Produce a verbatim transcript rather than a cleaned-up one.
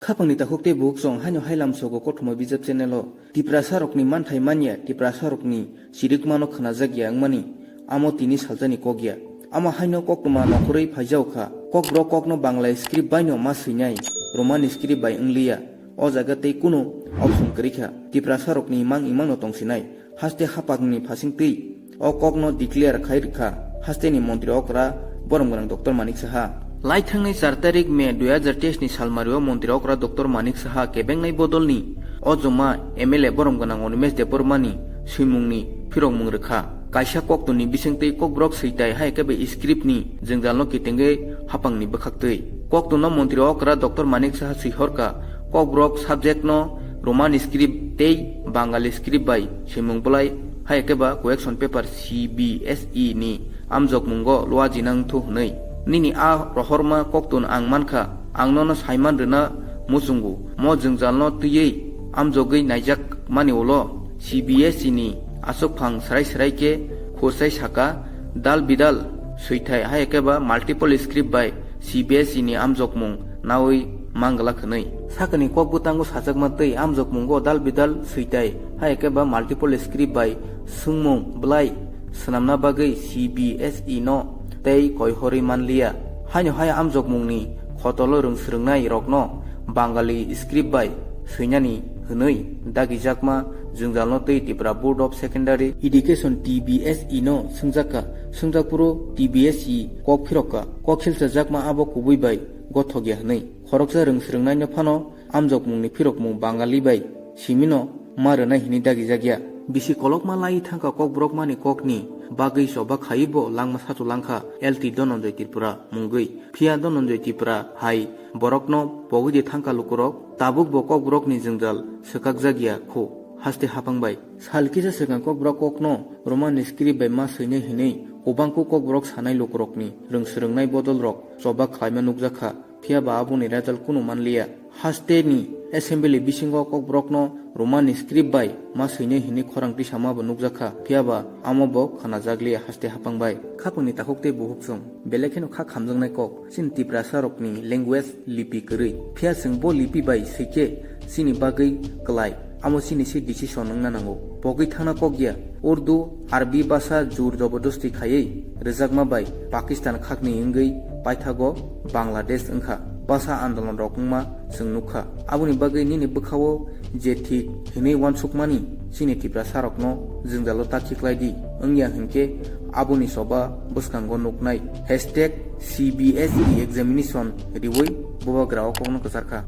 Khapangni takhuk tei bukhuk chwng haino hai lamsogo kothoma bijap channel o Tiprasa rokni manthai manya, Tiprasa rokni chirikmano khwnajak ya wngmani amo tini saljani kok ya. Amo haino koktwma nokhorwi phaijao kha. Kokborok kokno Bangla script baino ma swinai, Roman script bai wngliya. O jaga tei kunu option kwrwi kha. Tiprasa rokni mang imangno tongsinai. Haste hapangni phasing twi o kokno declare khai rwkha hasteni montri okra borom gwnang Doctor Manik Saha. Lai thangnai char tarik May dui hazar teis ni salmario montri okra Doctor Manik Saha kebengnai bodolni o joma M L A borom gwnang Animesh Debbarmani swimungni phirokmung rwkha. Kaisa koktwni bisingtwi kokborok switai hai khe bai script ni jwngjalno kitengwi hapangni bwkhaktwi. Koktwno montri okra Doctor Manik Saha swihorkha, kokborok subject no Roman script tei Bangali script bai swimung bwlai hai khe ba question paper C B S E ni amjokmungo luajina wngthu hwnwi. Nini a rohorma koktwno ang mankha, ang nono saiman rwna muchungo. Mo jwngjalno twiwi amjogwi naijak mani ulo C B S E ni aswkphang swrai swrai khe khursai saka, dal bidal swithai hai khe ba multiple script bai C B S E ni amjokmung nawi manglak hwnwi. Sakani kok bwtango sajakma tei amjokmungo dal bidal switai hai khe ba multiple script bai swngmung bwlai swnamna bagwi C B S E no tei koihorwi manliya. Haino hai amjokmungni khotolo rwng swrwngnai rokno Bangali script bai swinani hwnwi dagijakma jwngjalno twi Tripura Board of Secondary Education T B S E no swngjakha. Swngjakphuru T B S E kok phirokha, kok khilchajakma abo kubui bai gothokya hwnwi. Khoroksa rwng swrwngnaino phano amjokmungni phirokmung Bangali bai simino ma rwnai hwnwi dagijakya. Bisi kolokma lai thangkha kokborokmani kokni bagwi choba khaiwi bo langma sachu langkha L T Dhananjay Tripura mungwi. Phiya Dhananjay Tripura hai borokno pogwi de thangkha lukurok, tabuk bo kokborokni jwngjal swkakjakya kho haste hapang bai. Sal kisa swkang kokborok kokno Roman script bai ma swinai hwnwi kwbangkuk kokborok sanai lukurokni rwng swrwngnai bodolrok choba khlaima nukjakha, phiya ba aboni result kunu manliya. Hasteni assembly bisingo kokborokno Roman script bai ma swinai hwnwi khorang tisama bo nukjakha, phiya ba amo bo khwnajakliya haste hapang bai. Khapangni takhuk tei bukhuk chwng belai kheno kha khamjaknai kok, chini Tiprasa rokni language lipi kwrwi. Phiya chwng bo lipi bai swikhe chini bagwi kwlai, amo chini se decision wngna nango. Pogwi thangna kok ya, Urdu, Arbi basa jur jobordosti khaiwi rwjakma bai Pakistan khakni wngwi paithago Bangladesh wngkha. Basa andolon rok wngma chwng nukha. Aboni bagwi nini bwkhao je thik hinwi uansukmani chini Tiprasa rokno jwngjalo ta khiklai di, wngya hinkhe aboni choba bwskango nuknai hashtag C B S E examination riwi bubagra o kokno kwcharkha.